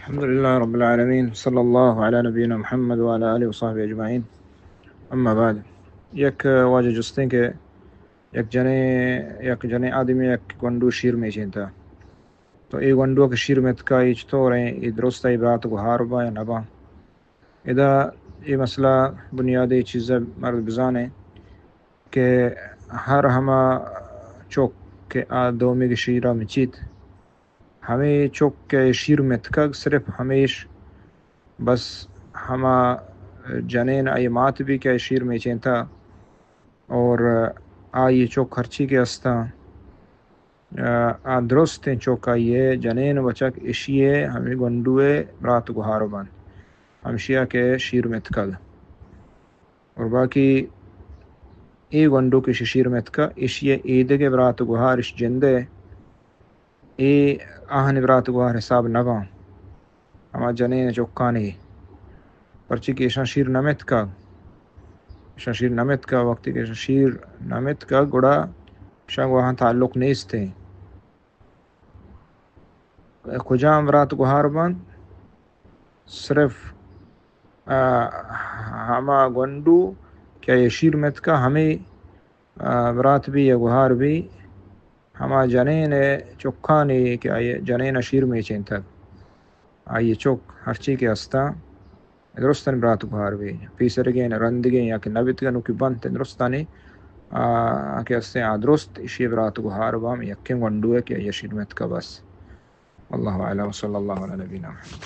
الحمد لله رب العالمين، صلى الله على نبينا محمد وعلى آله وصحبه أجمعين. أما بعد، یک واجہ جستیں کہ یک جنیں، یک جنیں آدمی یک گونڈو شیر میچینتا، تو اے گونڈو کہ شیر متکا، اے چطور ایں؟ اے درست ایں، برات گہار باں یا نہ باں؟ ادا اے مسئلہ بنیادی چیز مرد بزانے کہ ہر ہما چک کہ آ دومی کہ شیرا مچیت، ہمے چک کہ شیر متکگ، صرف ہمیش بس ہما جنین آئی مات بی کہ آئی شیر میچینتا، اور آئی چک ہرچی کہ استاں، آ، آ درستیں چک آئی جنین وچک اشی ہمے گونڈو برات گہار بنت، ہمشیا کہ شیر متکگ۔ اور باقی اے گونڈو کہ شیر متکا، اشی ایدگہ برات گہار اش جندے، اے آہانی برات گہار حساب نہ باں، ہما جنین چکانی، پرچی کہ اشاں شیر نہ متکا، اشاں شیر نہ متکا، وقتی کہ اشاں شیر نہ متکا، گڑا اشاں گواہاں تعلق نیست ایں۔ کجام برات گہار بنت؟ صرف، آ، ہما گونڈو کہ آئی شیر متکا، ہمے، آ، برات بی یا گہار بی، ہما جنین چکانی کہ آئی جنین شیر میچینتگ، آئی چک ہرچی کہ استاں، درستانی برات گہار بی، پیسرگیں، رندگیں یا کہ نہ بیتگاں، نوکی بنت درستانی، آ، کہ استیں، آ درست اشی برات گہار باں، یکیں گونڈو کہ آئی شیر متکا بس۔ والله أعلم، وصلى الله على نبينا محمد.